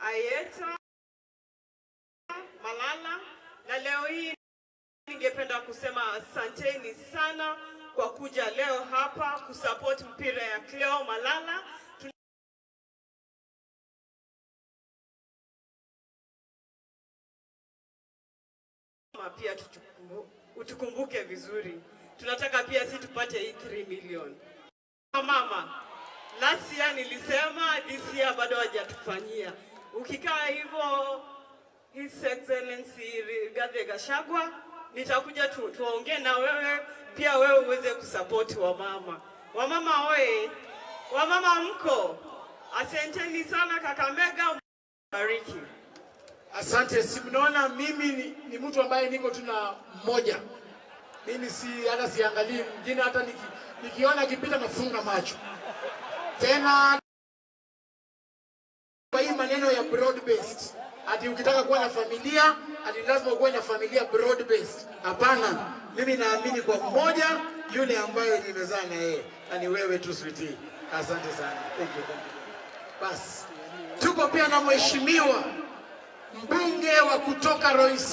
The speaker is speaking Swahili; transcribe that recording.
Ayeta Malala, na leo hii ningependa kusema asanteni sana kwa kuja leo hapa kusupport mpira ya Cleo Malala. Pia utukumbuke vizuri, tunataka pia si tupate hii 3 million. Mama, last year nilisema, this year bado hajatufanyia. Ukikaa hivyo, His Excellency Rigathi Gachagua, nitakuja tuongee na wewe pia, wewe uweze kusupport wamama. Wamama oye! Wamama mko? Asanteni sana Kakamega, bariki. Asante. Si mnaona mimi ni mtu ambaye niko tu na mmoja. Mimi si hata siangalii mwingine, hata nikiona akipita nafunga macho. Tena kwa hii maneno ya broad based, ati ukitaka kuwa na familia ati lazima ukuwe na familia broad based. Hapana, mimi naamini kwa mmoja yule ambaye nimezaa na yeye, na ni wewe tu, sweetie. Asante sana. Thank you, thank you. Bas, tuko pia na mheshimiwa mbunge wa kutoka Roysambu.